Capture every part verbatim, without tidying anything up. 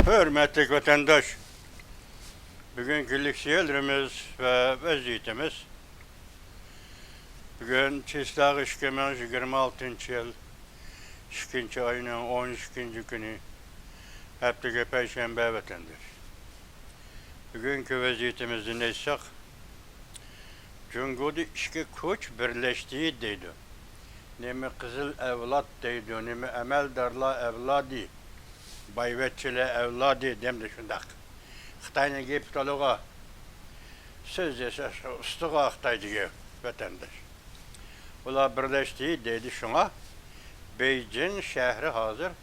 ھۆرمەتلىك ۋەتەنداش، بۈگۈنكى لېكسىيەلىرىمىز ۋە ۋەزىيىتىمىز. بۈگۈن چىسلاغ ئىككى مىڭ يىگىرمە ئالتىنچى يىل ئىككىنچى ئاينىڭ ئون ئىككىنچى كۈنى، ھەپتىگە پەيشەنبە ۋەتەنداش. بۈگۈنكى ۋەزىيىتىمىزدىن ئېيتساق، جۇڭگودا ئىككى كۈچ بىرلەشتى دەيدۇ. نېمە قىزىل ئەۋلاد دەيدۇ، نېمە ئەمەلدارلار ئەۋلادى، بايۋەچچىلەر ئەۋلادى دەمدە شۇنداق. خىتاينىڭ گېپى تولىغۇ، سۆز ياساشقا ئۇستىغۇ خىتايدىكى ۋەتەنداش. ئۇلار بىرلەشتى دەيدۇ، شۇڭا بېيجىڭ شەھىرى ھازىر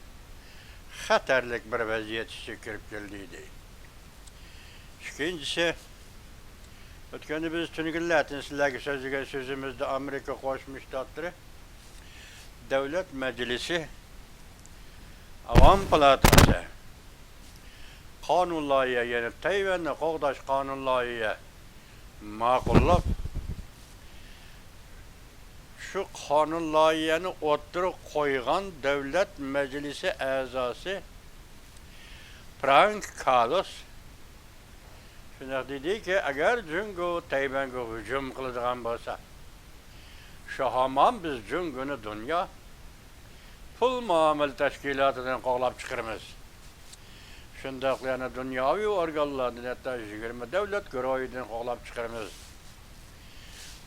خەتەرلىك بىر ۋەزىيەت ئىچىگە كىرىپ كەلدى دەيدۇ. ئىككىنچىسى، ئۆتكەندە بىز تۈنۈگۈنلەردىن سىلەرگە سۆزلىگەن سۆزىمىزدە ئامېرىكا قوشما شتاتلىرى دۆلەت مەجلىسى، ئاۋام پالاتاسى قانۇن لايىھە، يەنى تەيۋەننى قوغداش قانۇن لايىھە ماقۇللاپ، شۇ قانۇن لايىھەنى ئوتتۇرىغا قويغان دۆلەت مەجلىسى ئەزاسى فرانك كارلوس شۇنداق دېدىكى، ئەگەر جۇڭگو تەيۋەنگە ھۇجۇم قىلىدىغان بولسا، شۇ ھامان بىز جۇڭگونى دۇنيا پۇل مۇئامىلە تەشكىلاتىدىن قوغلاپ چىقىرىمىز. شۇنداقلا يەنە دۇنياۋى ئورگانلاردىن، ھەتتا يىگىرمە دۆلەت گۇرۇھىدىن قوغلاپ چىقىرىمىز.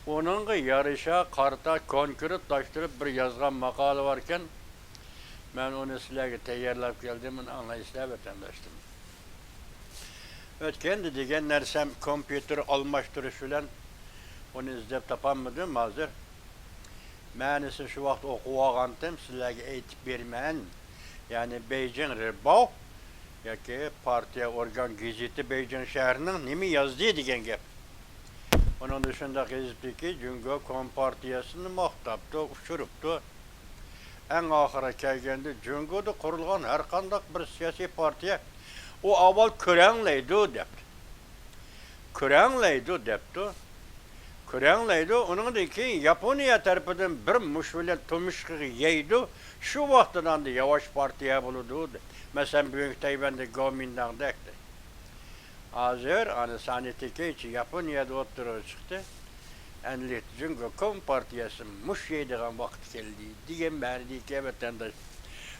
ئۇنىڭغا يارىشا قارىتا كونكرېت تاشتۇرۇپ بىر يازغان ماقالە باركەن، مەن ئۇنى سىلەرگە تەييارلاپ كەلدىم، ئۇنى ئاڭلايسىلەر، ۋەتەنداشلىرىم. ئۆتكەندە دېگەن نەرسەم كومپيۇتېر ئالماشتۇرۇش بىلەن ئۇنى ئىزدەپ تاپالمىدىم ھازىر. مەنىسىنى شۇ ۋاقىت ئوقۇۋالغانتىم، سىلەرگە ئېيتىپ بېرىمەن. يەنى بېيجىڭ رېباۋ ياكى پارتىيە ئورگان گېزىتى بېيجىڭ شەھىرىنىڭ نېمە يازدى دېگەن گەپ. ئۇنىڭدا شۇنداق يېزىپتىكى، جۇڭگو كومپارتىيەسىنى ماختاپتۇ، ئۇچۇرۇپتۇ. ئەڭ ئاخىرى كەلگەندە، جۇڭگودا قۇرۇلغان ھەرقانداق بىر سىياسىي پارتىيە ئۇ ئاۋۋال كۆرەڭلەيدۇ دەپتۇ. كۆرەڭلەيدۇ دەپتۇ. كۆرەڭلەيدۇ، ئۇنىڭدىن كېيىن ياپونىيە تەرىپىدىن بىر مۇش بىلەن تۇمشۇقىغا يەيدۇ، شۇ ۋاقتىدا ئاندىن ياۋاش پارتىيە بولىدۇ. مەسىلەن، بۈگۈنكى تەيۋەندىكى گومىنداڭدەك. ھازىر ئانا سانى تېكىچ ياپونىيەدە ئوتتۇرىغا چىقتى. ئەمدى جۇڭگو كومپارتىيەسى مۇش يەيدىغان ۋاقتى كەلدى دېگەن مەنىدىكى ۋەتەنداش.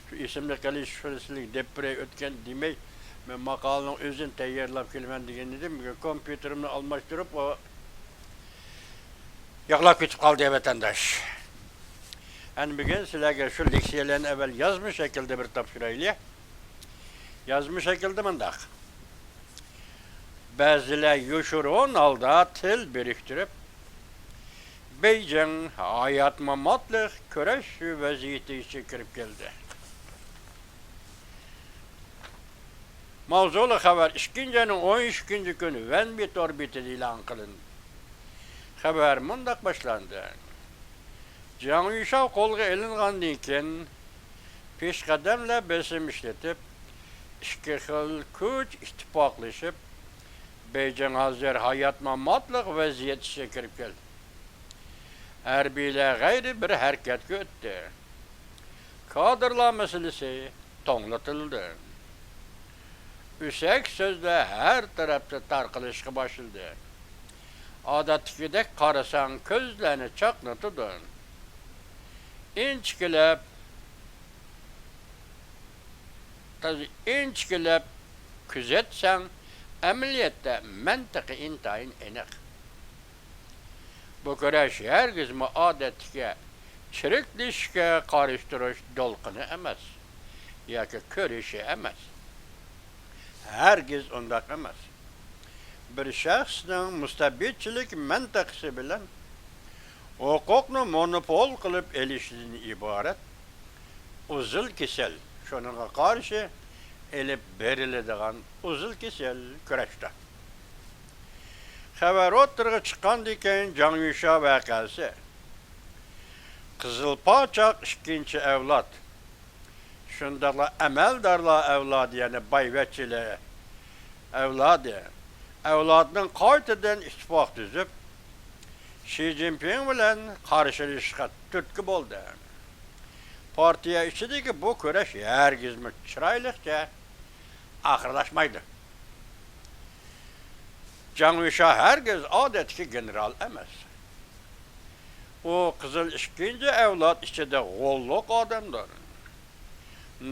شۇ ئېسىمدە قېلىش شۇنى سىلىگە دەپ بېرەي، ئۆتكەن دېمەي، مەن ماقالىنىڭ ئۆزىنى تەييارلاپ كېلىمەن دېگەن ئىدىم. بۈگۈن كومپيۇتېرىمنى ئالماشتۇرۇپ، ئۇ يىقىلىپ كېتىپ قالدى، ۋەتەنداش. ئەنە بۈگۈن سىلەرگە شۇ لېكسىيەلەرنى ئەۋۋەل يازما شەكىلدە بىر تاپشۇرايلى. يازما شەكىلدە مۇنداق. بەزىلەر يوشۇرۇن ھالدا تىل بىرىكتۈرۈپ، بېيجىڭ ھايات-ماماتلىق كۈرەش ۋەزىيىتى ئىچىگە كىرىپ كەلدى. ماۋزۇلۇق خەۋەر ئىككىنچى ئاينىڭ ئون ئىككىنچى كۈنى ۋەنبى تور بېتىدە ئېلان قىلىندى. خەۋەر مۇنداق باشلاندى. جاڭ يۈشاۋ قولغا ئېلىنغاندىن كېيىن، پېشقەدەملەر بېسىم ئىشلىتىپ، ئىككى خىل كۈچ ئىتتىپاقلىشىپ، بېيجىڭ ھازىر ھايات-ماماتلىق ۋەزىيەت ئىچىگە كىرىپ كەلدى. ھەربىيلەر غەيرىي بىر ھەرىكەتكە ئۆتتى. كادىرلار مەسىلىسى توڭلىتىلدى. ئۆسەك سۆزلەر ھەر تەرەپتە تارقىلىشقا باشلىدى. ئادەتتىكىدەك قارىساڭ، كۆزلەرنى چاقنىتىدۇ. ئىنچىكىلەپ، ئىنچىكىلەپ كۆزەتسەڭ، ئەمەلىيەتتە مەنتىقى ئىنتايىن ئېنىق. بۇ كۈرەش ھەرگىزمۇ ئادەتتىكى چىرىكلىشىشكە قارشى تۇرۇش دولقۇنى ئەمەس ياكى كۈرىشى ئەمەس. ھەرگىز ئۇنداق ئەمەس. بىر شەخسنىڭ مۇستەبىتچىلىك مەنتىقىسى بىلەن ھوقۇقنى مونوپول قىلىپ ئېلىشىدىن ئىبارەت ئۇزۇل كېسەل، شۇنىڭغا قارشى ئېلىپ بېرىلىدىغان ئۇزۇل كېسەل كۈرەشتە. خەۋەر ئوتتۇرىغا چىققاندىن كېيىن، جاڭ يۈشا ۋەقەسى، قىزىل پاچاق ئىككىنچى ئەۋلاد، شۇنداقلا ئەمەلدارلار ئەۋلادى، يەنى بايۋەچچىلەر ئەۋلادى، ئەۋلادنىڭ قايتىدىن ئىتتىپاق تۈزۈپ، شى جىنپىڭ بىلەن قارشىلىشىشقا تۈرتكە بولدى. پارتىيە ئىچىدىكى بۇ كۈرەش ھەرگىزمۇ چىرايلىقچە، ئاخىرلاشمايدۇ. جاڭ يۈشا ھەرگىز ئادەتتىكى گېنېرال ئەمەس. ئۇ قىزىل ئىككىنچى ئەۋلاد ئىچىدە غوللۇق ئادەمدۇر.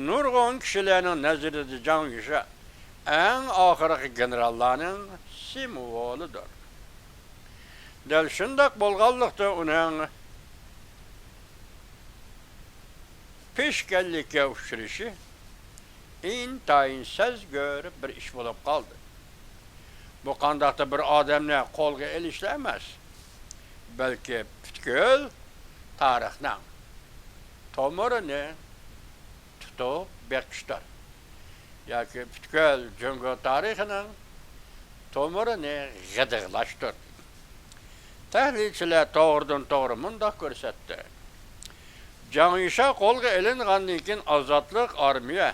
نۇرغۇن كىشىلەرنىڭ نەزىرىدە جاڭ يۈشا ئەڭ ئاخىرقى گېنېراللارنىڭ سىمۋولىدۇر. دەل شۇنداق بولغانلىقتا، ئۇنىڭ پېشكەللىككە ئۇچرىشى ئىنتايىن سەزگۈر بىر ئىش بولۇپ قالدى. بۇ قانداقتۇر بىر ئادەمنى قولغا ئېلىشلا ئەمەس، بەلكى پۈتكۈل تارىخنىڭ تومۇرىنى تۇتۇپ بېقىشتۇر ياكى پۈتكۈل جۇڭگو تارىخىنىڭ تومۇرىنى غىدىقلاشتۇر. تەھلىلچىلەر توغرىدىن توغرا مۇنداق كۆرسەتتى: جاڭ يۈشا قولغا ئېلىنغاندىن كېيىن، ئازادلىق ئارمىيە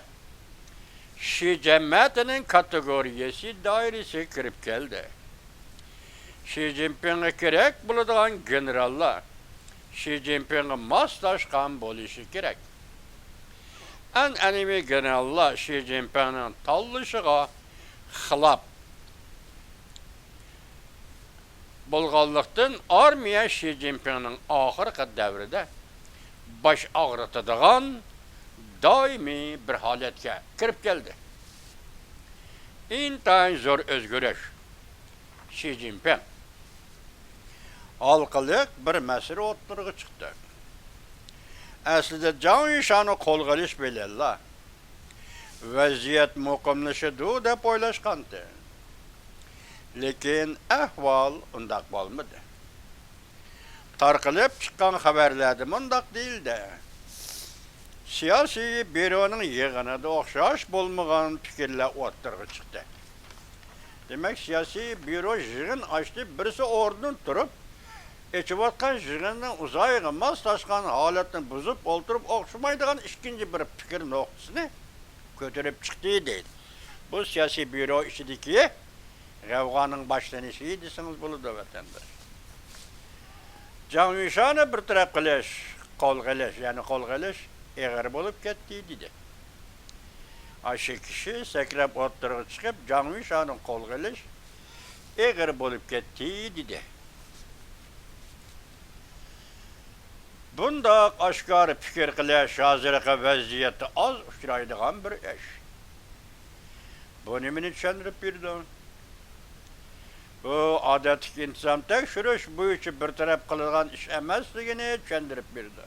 شى جەمەتىنىڭ كاتېگورىيەسى دائىرىسىگە كىرىپ كەلدى. شى جىنپىڭغا كېرەك بولىدىغان گېنېراللار شى جىنپىڭغا ماسلاشقان بولۇشى كېرەك. ئەنئەنىۋى گېنېراللار شى جىنپىڭنىڭ تاللىشىغا خىلاپ بولغانلىقتىن، ئارمىيە شى جىنپىڭنىڭ ئاخىرقى دەۋرىدە باش ئاغرىتىدىغان دائىمىي بىر ھالەتكە كىرىپ كەلدى. ئىنتايىن زور ئۆزگىرىش. شى جىنپىڭ ھالقىلىق بىر مەسىلە ئوتتۇرىغا چىقتى. ئەسلىدە جاڭ يۈشانى قولغا ئېلىش بىلەنلا ۋەزىيەت مۇقىملىشىدۇ دەپ ئويلاشقانتى. لېكىن ئەھۋال ئۇنداق بولمىدى. تارقىلىپ چىققان خەۋەرلەردە مۇنداق دېيىلدى: سىياسىي بيۇرونىڭ يىغىنىدا ئوخشاش بولمىغان پىكىرلەر ئوتتۇرىغا چىقتى. دېمەك، سىياسىي بيۇرو يىغىن ئاچتى، بىرسى ئورنىدىن تۇرۇپ، ئېچىۋاتقان يىغىننىڭ ئۇزايىغا ماسلاشقان ھالەتنى بۇزۇپ ئولتۇرۇپ، ئوخشىمايدىغان ئىككىنچى بىر پىكىر نۇقتىسىنى كۆتۈرۈپ چىقتى، دەيدۇ. بۇ سىياسىي بيۇرو ئىچىدىكى غەۋغانىڭ باشلىنىشى دېسىڭىز بولىدۇ، ۋەتەنداش. جاڭ يۈشانى بىر تەرەپ قىلىش، قولغا ئېلىش، يەنى قولغا ئېلىش ئېغىر بولۇپ كەتتى، دېدى. ئاشۇ كىشى سەكرەپ ئوتتۇرىغا چىقىپ، جاڭ يۈشانى قولغا ئېلىش ئېغىر بولۇپ كەتتى، دېدى. بۇنداق ئاشكارا پىكىر قىلىش ھازىرقى ۋەزىيەتتە ئاز ئۇچرايدىغان بىر ئىش. بۇ نېمىنى چۈشەندۈرۈپ بېرىدۇ؟ بۇ ئادەتتىكى ئىنتىزام تەكشۈرۈش بويىچە بىر تەرەپ قىلىدىغان ئىش ئەمەسلىكىنى چۈشەندۈرۈپ بېرىدۇ.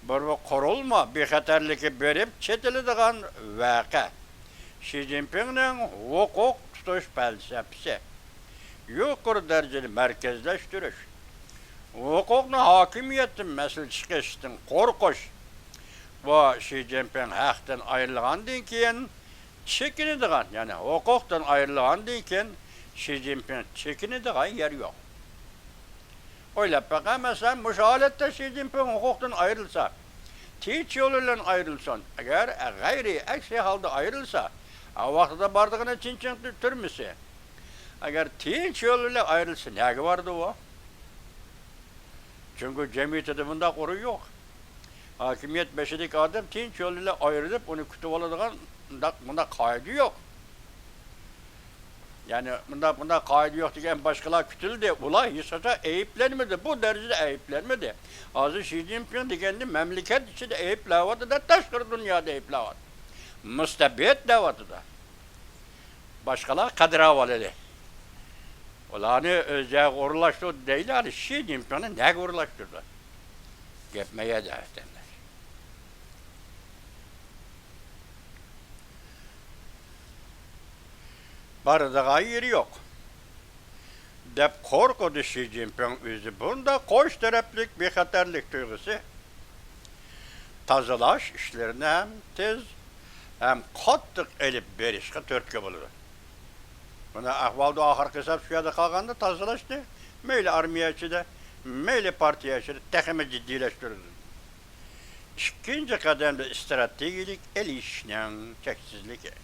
بۇ قۇرۇلما بىخەتەرلىكى بېرىپ چېتىلىدىغان ۋەقە. شى جىنپىڭنىڭ ھوقۇق تۇتۇش پەلسەپىسى. يۇقىرى دەرىجىدە مەركەزلەشتۈرۈش، ھوقۇقنى ھاكىمىيەتتىن مەسىلە چىقىشتىن قورقۇش. بۇ شى جىنپىڭ ھەقتىن ئايرىلغاندىن كېيىن چېكىنىدىغان، يەنى ھوقۇقتىن ئايرىلغاندىن كېيىن شى جىنپىڭ چېكىنىدىغان يەر يوق. ئويلاپ بېقىڭ، مەسىلەن، مۇشۇ ھالەتتە شى جىنپىڭ ھوقۇقتىن ئايرىلسا، تىنچ يول بىلەن ئايرىلسۇن. ئەگەر غەيرىي ئەكسىي ھالدا ئايرىلسا، ۋاقتىدا بارىدىغىنى چىن چىڭ تۈرمىسى. ئەگەر تىنچ يول بىلەن ئايرىلسا، نەگە بارىدۇ ئۇ؟ جۇڭگو جەمئىيىتىدە بۇنداق ئورۇن يوق. ھاكىمىيەت بېشىدىكى ئادەم تىنچ يول بىلەن ئايرىلىپ، ئۇنى كۈتۈۋالىدىغان مۇنداق، مۇنداق قائىدە يوق. يەنى مۇنداق، مۇنداق قائىدە يوق دېگەن، باشقىلار كۈتۈلدى، ئۇلار ھېچقاچان ئەيىبلەنمىدى، بۇ دەرىجىدە ئەيىبلەنمىدى. ھازىر شى جىنپىڭ دېگەننى مەملىكەت ئىچىدە ئەيىبلەۋاتىدۇ، تاشقىرى دۇنيادا ئەيىبلەۋاتىدۇ. مۇستەبىت دەۋاتىدۇ. باشقىلار قەدىر ئاۋالىدى. ئۇلارنى ئۆز جايىغا ئورۇنلاشتۇردى دەيلى، شى جىنپىڭنى نەگە ئورۇنلاشتۇردى؟ گەپ مەيەردە، ۋەتەنداش. بارىدىغان يېرى يوق، دەپ قورقىدۇ شى جىنپىڭ ئۆزى. بۇنداق قوش تەرەپلىك بىخەتەرلىك تۇيغۇسى تازىلاش ئىشلىرىنى ھەم تېز، ھەم قاتتىق ئېلىپ بېرىشقا تۈرتكە بولىدۇ. مانا ئەھۋالدا ئاخىرقى ھېساب شۇ يەردە قالغاندا، تازىلاشنى مەيلى ئارمىيە ئىچىدە، مەيلى پارتىيە ئىچىدە تېخىمۇ جىددىيلەشتۈرىدۇ. ئىككىنچى قەدەمدە ئىستراتېگىيىلىك ئېلىشىشنىڭ چەكسىزلىكى.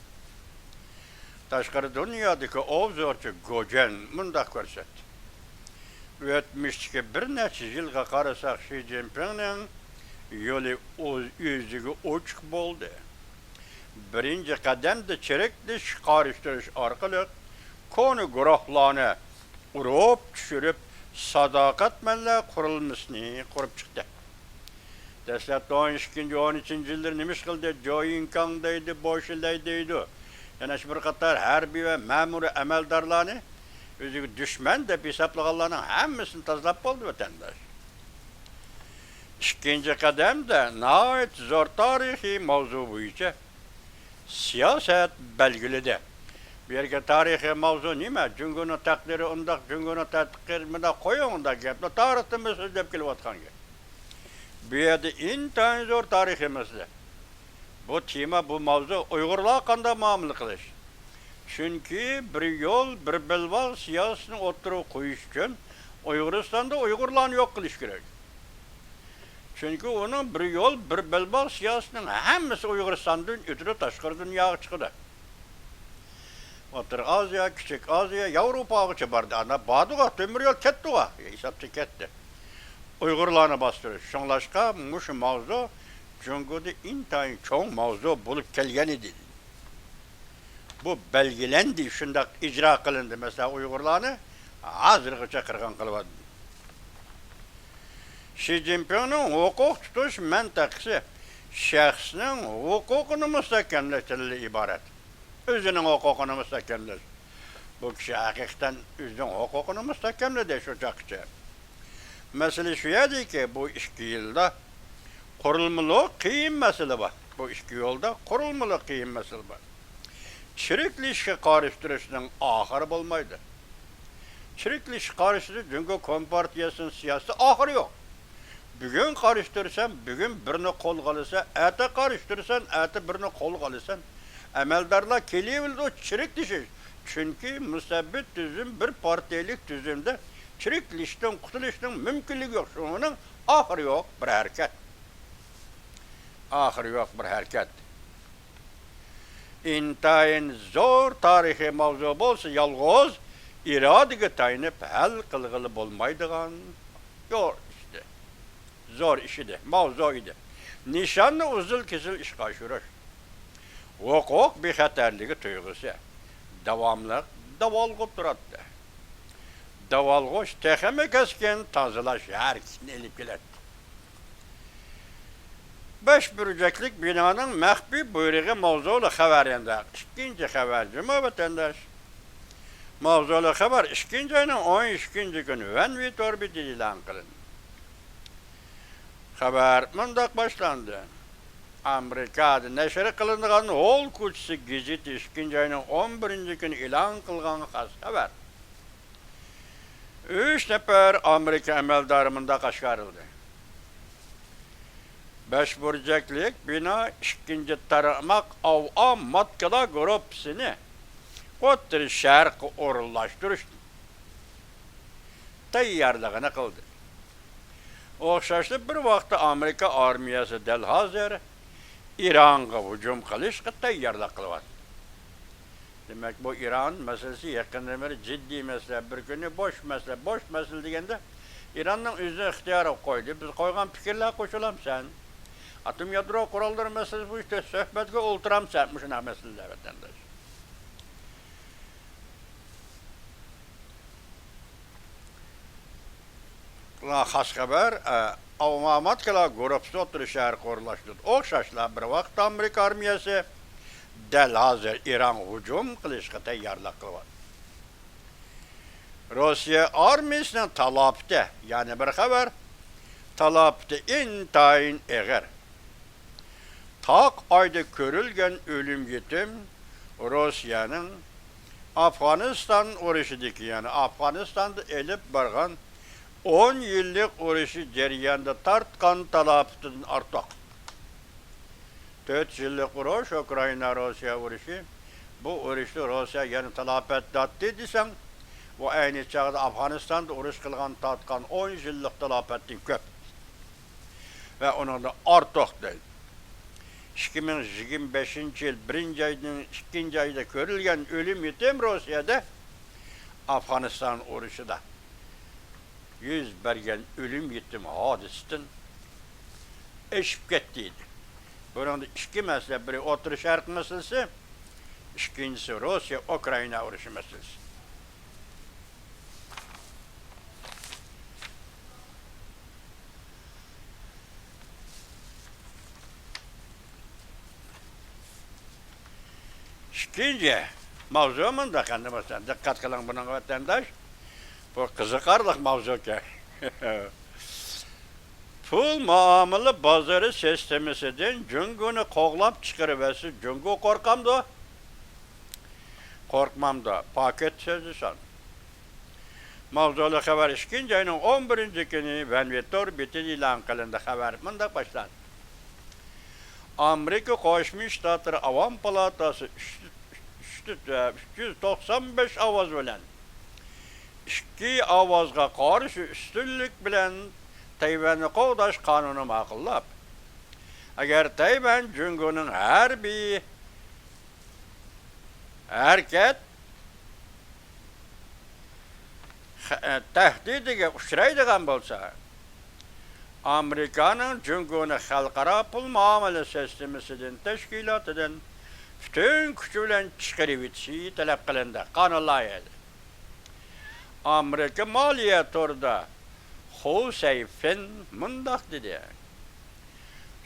تاشقىرى دۇنيادىكى ئوبزورچى گوجېن مۇنداق كۆرسەتتى: ئۆتمۈشتىكى بىر نەچچە يىلغا قارىساق، شى جىنپىڭنىڭ يولى ئۆز-، ئۆزىگە ئوچۇق بولدى. بىرىنچى قەدەمدە چىرىكلىشىشكە قارشى تۇرۇش ئارقىلىق كونا گۇرۇھلارنى ئۇرۇپ چۈشۈرۈپ، ساداقەتمەنلەر قۇرۇلمىسىنى قۇرۇپ چىقتى. دەسلەپتە ئون ئىككىنچى، ئون ئۈچىنچى يىللىرى نېمە ئىش قىلدى؟ جويىنكاڭ دەيدۇ، بوشىلەي دەيدۇ. يەنە شۇ بىر قاتار ھەربىي ۋە مەمۇرىي ئەمەلدارلارنى ئۆزىگە دۈشمەن دەپ ھېسابلىغانلارنىڭ ھەممىسىنى تازىلاپ بولدى، ۋەتەنداش. ئىككىنچى قەدەمدە ناھايىتى زور تارىخىي ماۋزۇ بويىچە سىياسەت بەلگىلىدى. بۇ يەرگە تارىخىي ماۋزۇ نېمە؟ جۇڭگونىڭ تەقدىرى ئۇنداق، جۇڭگونىڭ تەقدىرى مۇنداق، قويۇڭ ئۇنداق گەپنى، تارىختىن بىر سۆزلەپ كېلىۋاتقان گەپ. بۇ يەردە ئىنتايىن زور تارىخىي مەسىلە. بۇ تېما، بۇ ماۋزۇ ئۇيغۇرلارغا قانداق مۇئامىلە قىلىش؟ چۈنكى بىر يول، بىر بەلباغ سىياسىتىنى ئوتتۇرىغا قويۇش ئۈچۈن ئۇيغۇرىستاندا ئۇيغۇرلارنى يوق قىلىش كېرەك. چۈنكى ئۇنىڭ بىر يول، بىر بەلباغ سىياسىتىنىڭ ھەممىسى ئۇيغۇرىستاندىن ئۆتىدۇ، تاشقىرى دۇنياغا چىقىدۇ. ئوتتۇرا ئازىيا، كىچىك ئازىيا، ياۋروپاغىچە باردى. ئانا باردىغۇ، تۆمۈر يول كەتتىغۇ، ھېسابتا كەتتى. ئۇيغۇرلارنى باستۇرۇش. شۇڭلاشقا مۇشۇ ماۋزۇ جۇڭگودا ئىنتايىن چوڭ ماۋزۇ بولۇپ كەلگەن ئىدى. بۇ بەلگىلەندى، شۇنداق ئىجرا قىلىندى. مەسىلەن، ئۇيغۇرلارنى ھازىرغىچە قىرغىن قىلىۋاتىدۇ. شى جىنپىڭنىڭ ھوقۇق تۇتۇش مەنتىقىسى شەخسنىڭ ھوقۇقىنى مۇستەھكەملەشتىن ئىبارەت. ئۆزىنىڭ ھوقۇقىنى مۇستەھكەملەش. بۇ كىشى ھەقىقەتەن ئۆزىنىڭ ھوقۇقىنى مۇستەھكەملىدى شۇ چاغقىچە. مەسىلە شۇ يەردىكى، بۇ ئىككى يىلدا قۇرۇلمىلىق قىيىن مەسىلە بار. بۇ ئىككى يىلدا قۇرۇلمىلىق قىيىن مەسىلە بار. چىرىكلىشىشكە قارشى تۇرۇشنىڭ ئاخىرى بولمايدۇ. چىرىكلىشىشكە قارشى تۇرۇش، جۇڭگو كومپارتىيەسىنىڭ سىياسىتى ئاخىرى يوق. بۈگۈن قارشى تۇرىسەن، بۈگۈن بىرنى قولغا ئالىسەن، ئەتە قارشى تۇرىسەن، ئەتە بىرنى قولغا ئالىسەن. ئەمەلدارلار كېلىۋېرىدۇ چىرىكلىشىش. چۈنكى مۇسەببىت تۈزۈم، بىر پارتىيەلىك تۈزۈمدە چىرىكلىشىشتىن قۇتۇلۇشنىڭ مۇمكىنلىكى يوق. شۇنىڭ ئاخىرى يوق بىر ھەرىكەت. ئاخىرى يوق بىر ھەرىكەت. ئىنتايىن زور تارىخىي ماۋزۇ بولسا، يالغۇز ئىرادىگە تايىنىپ ھەل قىلغىلى بولمايدىغان يو-، ئىش ئىدى. زور ئىش ئىدى، ماۋزۇ ئىدى. نىشاننى ئۇزۇل-كېسىل ئىشقا ئاشۇرۇش. ھوقۇق بىخەتەرلىكى تۇيغۇسى داۋاملىق داۋالغۇپ تۇراتتى. داۋالغۇش تېخىمۇ كەسكىن تازىلاش ھەرىكىتىنى ئېلىپ كېلەتتى. بەش بۇرجەكلىك بىنانىڭ مەخپىي بۇيرۇقى ماۋزۇلۇق خەۋەر، ئەمدى ئىككىنچى خەۋەر جۇمۇ ۋەتەنداش. ماۋزۇلۇق خەۋەر ئىككىنچى ئاينىڭ ئون ئىككىنچى كۈنى ۋەن ۋى تور بېتىدە ئېلان قىلىندى. خەۋەر مۇنداق باشلاندى. ئامېرىكادا نەشر قىلىنغان ھول كوچىسى گېزىتى ئىككىنچى ئاينىڭ ئون بىرىنچى كۈنى ئېلان قىلغان خاس خەۋەر. ئۈچ نەپەر ئامېرىكا ئەمەلدارى مۇنداق ئاشكارىلىدى. بەش بۇرجەكلىك بىنا ئىككىنچى تارماق ئاۋۇئا ماتكىلا گۇرۇپپىسىنى ئوتتۇرا شەرققە ئورۇنلاشتۇرۇش تەييارلىقىنى قىلدى. ئوخشاشلا بىر ۋاقىتتا ئامېرىكا ئارمىيەسى دەل ھازىر ئىرانغا ھۇجۇم قىلىشقا تەييارلىق قىلىۋاتىدۇ. دېمەك، بۇ ئىران مەسىلىسى يېقىندىن بېرى جىددىي مەسىلە، بىر كۈنى بوش مەسىلە، بوش مەسىلە دېگەندە، ئىراننىڭ ئۆزىنىڭ ئىختىيارىغا قويدى. بىز قويغان پىكىرلەر قوشۇلامسەن؟ ئاتوم يادرو قوراللىرى مەسىلىسى بويىچە سۆھبەتكە ئولتۇرامسەن؟ مۇشۇنداق مەسىلىلەر، ۋەتەنداش. خاس خەۋەر، ئە، ئاۋۇئا ماتكىلا گۇرۇپپىسى ئوتتۇرا شەرققە ئورۇنلاشتۇرۇلدى. ئوخشاشلا بىر ۋاقىتتا ئامېرىكا ئارمىيەسى دەل ھازىر ئىرانغا ھۇجۇم قىلىشقا تەييارلىق قىلىۋاتىدۇ. روسىيە ئارمىيەسىنىڭ تالاپىتى، يەنە بىر خەۋەر، تالاپىتى ئىنتايىن ئېغىر. تاق ئايدا كۆرۈلگەن ئۆلۈم يېتىم روسىيەنىڭ ئافغانىستان ئۇرۇشىدىكى، يەنى ئافغانىستاندا ئېلىپ بارغان ئون يىللىق ئۇرۇشى جەريانىدا تارتقان تالاپىتىدىن ئارتۇق. تۆت يىللىق ئۇرۇش، ئۇكرائىنا روسىيە ئۇرۇشى، بۇ ئۇرۇشتا روسىيە يەنە تالاپەت تارتتى دېسەڭ، ئۇ ئەينى چاغدا ئافغانىستاندا ئۇرۇش قىلغان، تارتقان ئون يىللىق تالاپەتتىن كۆپ. ۋە ئۇنىڭدىن ئارتۇق دەيدۇ. ئىككى مىڭ يىگىرمە بەشىنچى يىل بىرىنچى ئاينىڭ ئىككىنچى ئايدا كۆرۈلگەن ئۆلۈم يېتىم روسىيەدە ئافغانىستان ئۇرۇشىدا يۈز بەرگەن ئۆلۈم يېتىم ھادىسىدىن ئېشىپ كەتتى ئىدى. بۇنىڭدا ئىككى مەسىلە، بىرى ئوتتۇرا شەرق مەسىلىسى، ئىككىنچىسى روسىيە ئۇكرائىنا ئۇرۇشى مەسىلىسى. ئىككىنچى ماۋزۇ مۇنداق، ئەمدى مەسىلەن، دىققەت قىلىڭ بۇنىڭغا، ۋەتەنداش. بۇ قىزىقارلىق ماۋزۇكەن. پۇل مۇئامىلە بازىرى سىستېمىسىدىن جۇڭگونى قوغلاپ چىقىرىۋەتسە، جۇڭگو قورقامدۇ؟ قورقمامدۇ؟ پاكىت سۆزى سان. ماۋزۇلۇق خەۋەر ئىككىنچى ئاينىڭ ئون بىرىنچى كۈنى ۋەنۋېتتور بېتىدە ئېلان قىلىندى. خەۋەر مۇنداق باشلاندى. ئامېرىكا قوشما شتاتلىرى ئاۋام پالاتاسى ئۈچ، ئۈچ، ئۈچ يۈز توقسان بەش ئاۋاز بىلەن ئىككى ئاۋازغا قارشى ئۈستۈنلۈك بىلەن تەيۋەننى قوغداش قانۇنى ماقۇللاپ، ئەگەر تەيۋەن جۇڭگونىڭ ھەربىي ھەرىكەت خە-، تەھدىتىگە ئۇچرايدىغان بولسا، ئامېرىكانىڭ جۇڭگونى خەلقئارا پۇل مۇئامىلە سىستېمىسىدىن، تەشكىلاتىدىن پۈتۈن كۈچى بىلەن چىقىرىۋېتىشى تەلەپ قىلىندى. قانۇن لايىھەسى. ئامېرىكا مالىيە تورىدا خۇ سەيفىن مۇنداق دېدى: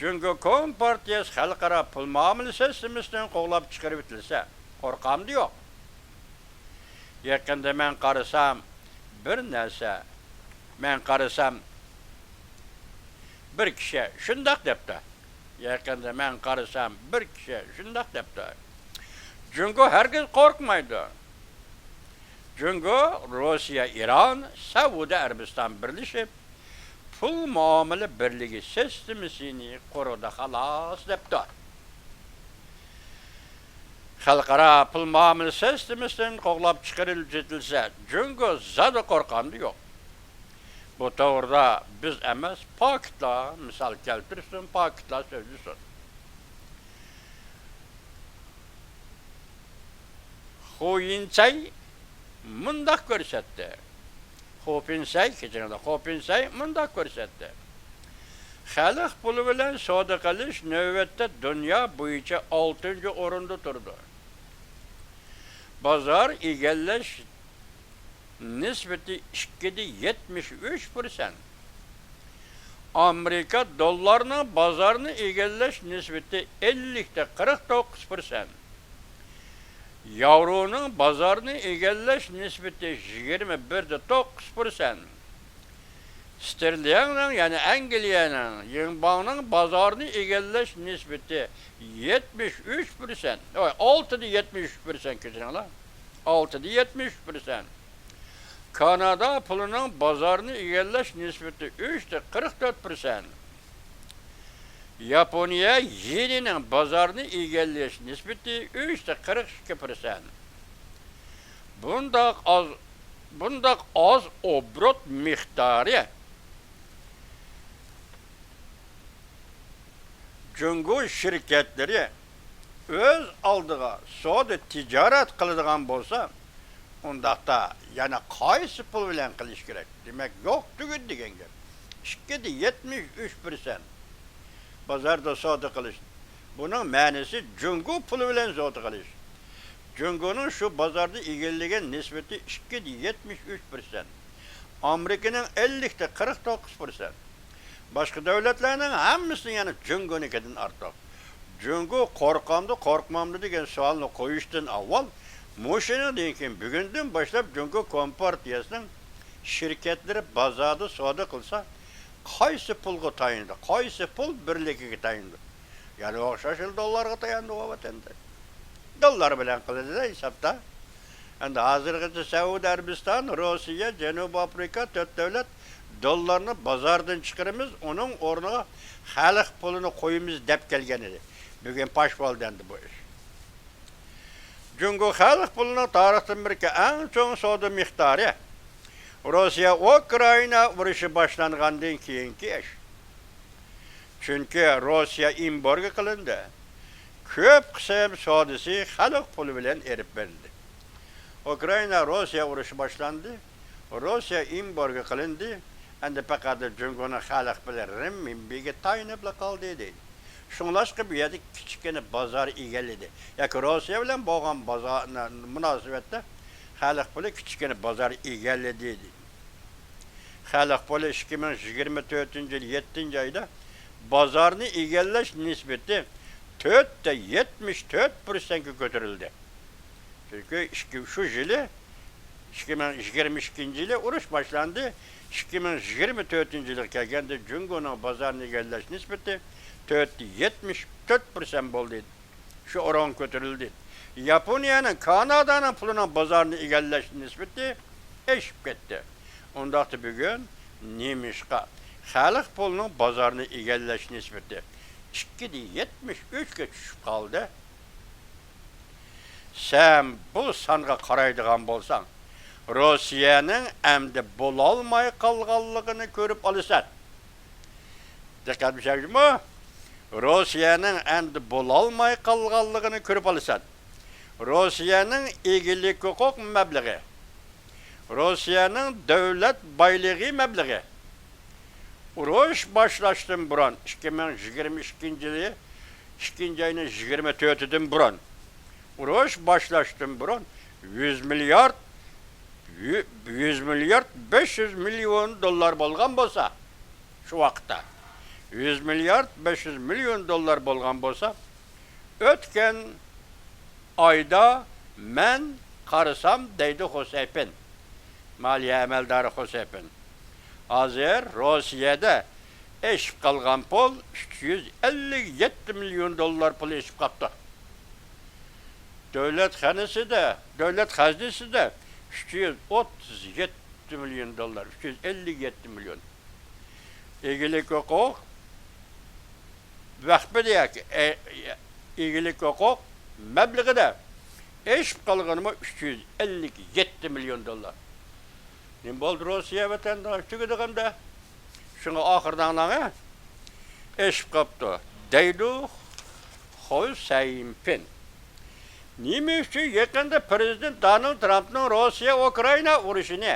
جۇڭگو كومپارتىيەسى خەلقئارا پۇل مۇئامىلە سىستېمىسىدىن قوغلاپ چىقىرىۋېتىلسە، قورقامدۇ يوق؟ يېقىندا مەن قارىسام، بىر نەرسە، مەن قارىسام، بىر كىشى شۇنداق دەپتۇ. يېقىندا مەن قارىسام، بىر كىشى شۇنداق دەپتۇ. جۇڭگو ھەرگىز قورقمايدۇ. جۇڭگو، روسىيە، ئىران، سەئۇدى ئەرەبىستان بىرلىشىپ، پۇل مۇئامىلە بىرلىكى سىستېمىسىنى قۇرىدۇ، خالاس، دەپتۇ. خەلقئارا پۇل مۇئامىلە سىستېمىسىدىن قوغلاپ چىقىرىلىپ كېتىلسە، جۇڭگو زادى قورقامدۇ يوق؟ بۇ توغرىدا بىز ئەمەس، پاكىتلار مىسال كەلتۈرسۇن، پاكىتلار سۆزلىسۇن. خۇ يىنسەي مۇنداق كۆرسەتتى. خۇ پىنسەي، كېچىرىڭلار، خۇ پىنسەي مۇنداق كۆرسەتتى. خەلق پۇلى بىلەن سودا قىلىش نۆۋەتتە دۇنيا بويىچە ئالتىنچى ئورۇندا تۇرىدۇ. بازار ئىگىلەش نىسبىتى ئىككىدە يەتمىش ئۈچ پىرسەنت. ئامېرىكا دوللارنىڭ بازارنى ئىگىلەش نىسبىتى ئەللىكتە قىرىق توققۇز پىرسەنت. ياۋرونىڭ بازارنى ئىگىلەش نىسبىتى يىگىرمە بىردە توققۇز پىرسەنت. ستېرلىڭنىڭ، يەنى ئەنگلىيەنىڭ، يىڭباڭنىڭ بازارنى ئىگىلەش نىسبىتى يەتمىش ئۈچ پىرسەنت. ئوي، ئالتىدە يەتمىش ئۈچ پىرسەنت، كەچۈرۈڭلار. ئالتىدە يەتمىش ئۈچ پىرسەنت. كانادا پۇلىنىڭ بازارنى ئىگىلەش نىسبىتى ئۈچتە قىرىق تۆت پىرسەنت. ياپونىيە يېنىنىڭ بازارنى ئىگىلەش نىسبىتى ئۈچتە قىرىق ئىككى پىرسەنت. بۇنداق ئاز، بۇنداق ئاز ئوبوروت مىقدارى جۇڭگو شىركەتلىرى ئۆز ئالدىغا سودا تىجارەت قىلىدىغان بولسا، ئۇنداقتا يەنە قايسى پۇل بىلەن قىلىش كېرەك؟ دېمەك، يوق تۈگىدى دېگەن گەپ. ئىككىدە يەتمىش ئۈچ پىرسەنت بازاردا سودا قىلىش. بۇنىڭ مەنىسى جۇڭگو پۇلى بىلەن سودا قىلىش. جۇڭگونىڭ شۇ بازاردا ئىگىلىگەن نىسبىتى ئىككىدە يەتمىش ئۈچ پىرسەنت. ئامېرىكىنىڭ ئەللىكتە قىرىق توققۇز پىرسەنت. باشقا دۆلەتلەرنىڭ ھەممىسىنىڭ يەنە جۇڭگونىڭكىدىن ئارتۇق. جۇڭگو قورقامدۇ، قورقمامدۇ دېگەن سوئالنى قويۇشتىن ئاۋۋال، مۇشۇنىڭدىن كېيىن بۈگۈندىن باشلاپ جۇڭگو كومپارتىيەسىنىڭ شىركەتلىرى بازاردا سودا قىلسا، قايسى پۇلغا تايىنىدۇ، قايسى پۇل بىرلىكىگە تايىنىدۇ؟ يەنە ئوخشاش دوللارغا تايىنىدۇ ۋەتەندە. دوللار بىلەن قىلىدۇ ھېسابتا. ئەمدى ھازىرغىچە سەئۇدى ئەرەبىستان، روسىيە، جەنۇبىي ئافرىقا تۆت دۆلەت دوللارنى بازاردىن چىقىرىمىز، ئۇنىڭ ئورنىغا خەلق پۇلىنى قويىمىز دەپ كەلگەن ئىدى. بۈگۈن پاش بولدى ئەمدى بۇ ئىش. جۇڭگو خەلق پۇلىنىڭ تارىختىن بېرىكى ئەڭ چوڭ سودا مىقدارى روسىيە ئۇكرائىنا ئۇرۇشى باشلانغاندىن كېيىنكى ئىش. چۈنكى روسىيە ئېمبارگو قىلىندى. كۆپ قىسىم سودىسى خەلق پۇلى بىلەن ئېلىپ بېرىلدى. ئۇكرائىنا روسىيە ئۇرۇشى باشلاندى. روسىيە ئېمبارگو قىلىندى. ئەمدى پەقەت جۇڭگونىڭ خەلق پۇلى رېنمىنبىگە تايىنىپلا قالدى دەيدۇ. شۇڭلاشقا بۇ يەردە كىچىككىنە بازار ئىگىلىدى. ياكى روسىيە بىلەن بولغان بازار، مۇناسىۋەتتە خەلق پۇلى كىچىككىنە بازار ئىگىلىدى. خەلق پۇلى ئىككى مىڭ يىگىرمە تۆتىنچى يىل يەتتىنچى ئايدا بازارنى ئىگىلەش نىسبىتى تۆتتە يەتمىش تۆت پىرسەنتكە كۆتۈرۈلدى. چۈنكى ئىككى، شۇ يىلى، ئىككى مىڭ يىگىرمە ئىككىنچى يىلى ئۇرۇش باشلاندى. ئىككى مىڭ يىگىرمە تۆتىنچى يىلغا كەلگەندە جۇڭگونىڭ بازارنى ئىگىلەش نىسبىتى تۆتتە يەتمىش تۆت پىرسەنت بولدى. شۇ ئورۇنغا كۆتۈرۈلدى. ياپونىيەنىڭ، كانادانىڭ پۇلىنىڭ بازارنى ئىگىلەش نىسبىتى ئېشىپ كەتتى. ئۇنداقتا بۈگۈن نېمىشقا خەلق پۇلىنىڭ بازارنى ئىگىلەش نىسبىتى ئىككىدە يەتمىش ئۈچكە چۈشۈپ قالدى؟ سەن بۇ سانغا قارايدىغان بولساڭ، روسىيەنىڭ ئەمدى بولالماي قالغانلىقىنى كۆرۈپ ئالىسەن. دىققەت بېرىشىڭىزمۇ؟ روسىيەنىڭ ئەمدى بولالماي قالغانلىقىنى كۆرۈپ ئالىسەن. روسىيەنىڭ ئىگىلىك ھوقۇق مەبلىغى، روسىيەنىڭ دۆلەت بايلىقى مەبلىغى، ئۇرۇش باشلاشتىن بۇرۇن، ئىككى مىڭ يىگىرمە ئىككىنچى يىلى ئىككىنچى ئاينىڭ يىگىرمە تۆتىدىن بۇرۇن، ئۇرۇش باشلاشتىن بۇرۇن يۈز مىليارد، يۈ-، يۈز مىليارد بەش يۈز مىليون دوللار بولغان بولسا، شۇ ۋاقىتتا يۈز مىليارد بەش يۈز مىليون دوللار بولغان بولسا، ئۆتكەن ئايدا مەن قارىسام، دەيدۇ خۇسەيپىن، مالىيە ئەمەلدارى خۇسەيپىن، ھازىر روسىيەدە ئېشىپ قالغان پۇل ئۈچ يۈز ئەللىك يەتتە مىليون دوللار پۇل ئېشىپ قاپتۇ. دۆلەت خەزنىسىدە، دۆلەت خەزنىسىدە ئۈچ يۈز ئوتتۇز يەتتە مىليون دوللار، ئۈچ يۈز ئەللىك يەتتە مىليون. ئىگىلىك ھوقۇق ۋەقپىدە ياكى ئە-، ئىگىلىك ھوقۇق مەبلىغىدە ئېشىپ قالغىنىمۇ ئۈچ يۈز ئەللىك يەتتە مىليون دوللار. نېمە بولدى روسىيە ۋەتەنداش؟ تۈگىدىغاندا. شۇڭا ئاخىرىدا ئاڭلاڭ، ئېشىپ قاپتۇ، دەيدۇ خۇ سەيپىن. نېمە ئۈچۈن يېقىندا پىرېزىدېنت دونالد ترامپنىڭ روسىيە ئۇكرائىنا ئۇرۇشىنى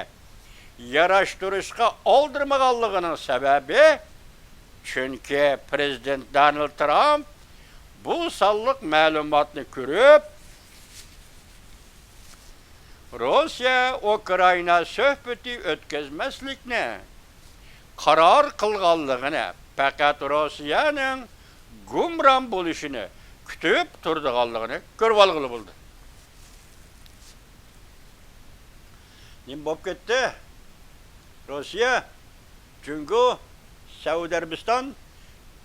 ياراشتۇرۇشقا ئالدىرىمىغانلىقىنىڭ سەۋەبى، چۈنكى پىرېزىدېنت دونالد ترامپ بۇ سانلىق مەلۇماتنى كۆرۈپ، روسىيە ئۇكرائىنا سۆھبىتى ئۆتكۈزمەسلىكنى قارار قىلغانلىقىنى، پەقەت روسىيەنىڭ گۇمران بولۇشىنى كۈتۈپ تۇرىدىغانلىقىنى كۆرۈۋالغىلى بولىدۇ. نېمە بولۇپ كەتتى؟ روسىيە، جۇڭگو، سەئۇدى ئەرەبىستان،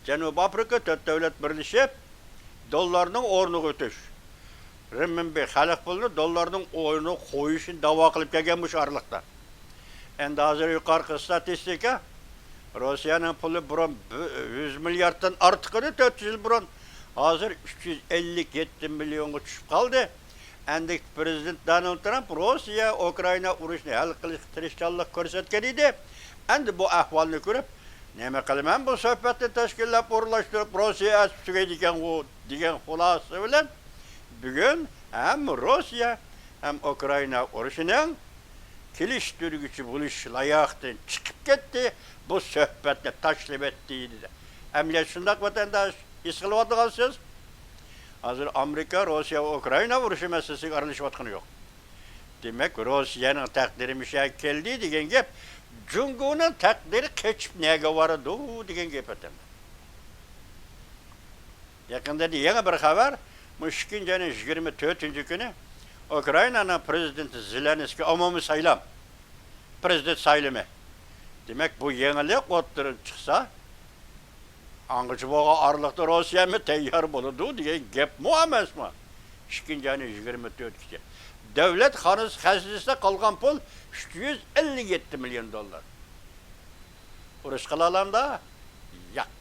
جەنۇبىي ئافرىقا تۆت دۆلەت بىرلىشىپ، دوللارنىڭ ئورنىغا ئۆتۈش، رېنمىنبى، خەلق پۇلىنى دوللارنىڭ ئورنىغا قويۇشنى داۋا قىلىپ كەلگەن مۇشۇ ئارىلىقتا. ئەمدى ھازىر يۇقىرىقى ئىستاتىستىكا، روسىيەنىڭ پۇلى بۇرۇن بۇ-، يۈز مىلياردتىن ئارتۇق ئىدى، تۆت يۈز يىل بۇرۇن. ھازىر ئۈچ يۈز ئەللىك يەتتە مىليونغا چۈشۈپ قالدى. ئەمدى پىرېزىدېنت دونالد ترامپ روسىيە ئۇكرائىنا ئۇرۇشىنى ھەل قىلىشقا تىرىشچانلىق كۆرسەتكەن ئىدى. ئەمدى بۇ ئەھۋالنى كۆرۈپ، نېمە قىلىمەن، بۇ سۆھبەتنى تەشكىللەپ ئورۇنلاشتۇرۇپ، روسىيە ئەتىسى تۈگەيدىكەنغۇ، دېگەن خۇلاسە بىلەن بۈگۈن ھەم روسىيە، ھەم ئۇكرائىنا ئۇرۇشىنىڭ كېلىشتۈرگۈچى بولۇش لايىھەسىدىن چىقىپ كەتتى، بۇ سۆھبەتنى تاشلىۋەتتى، دېدى. ئەمەلىيەت شۇنداق، ۋەتەنداش، ھېس قىلىۋاتىدىغانسىز. ھازىر ئامېرىكا روسىيە ۋە ئۇكرائىنا ئۇرۇشى مەسىلىسىگە ئارىلىشىۋاتقىنى يوق. دېمەك، روسىيەنىڭ تەقدىرى مۇشۇ يەرگە كەلدى دېگەن گەپ، جۇڭگونىڭ تەقدىرى قېچىپ نەگە بارىدۇ دېگەن گەپ ئەتەمدە. يېقىندا يەنە بىر خەۋەر، مۇشۇ ئىككىنچى ئاينىڭ يىگىرمە تۆتىنچى كۈنى ئۇكرائىنانىڭ پىرېزىدېنتى زېلېنسكىي ئومۇمىي سايلام، پىرېزىدېنت سايلىمى. دېمەك، بۇ يېڭىلىق ئوتتۇرىغا چىقسا، ئاڭغىچە بولغان ئارىلىقتا روسىيەمۇ تەييار بولىدۇ دېگەن گەپمۇ ئەمەسمۇ؟ ئىككىنچى ئاينىڭ يىگىرمە تۆتىگىچە دۆلەت خانىسى خەزنىسىدە قالغان پۇل ئۈچ يۈز ئەللىك يەتتە مىليون دوللار. ئۇرۇش قىلالامدا؟ ياق.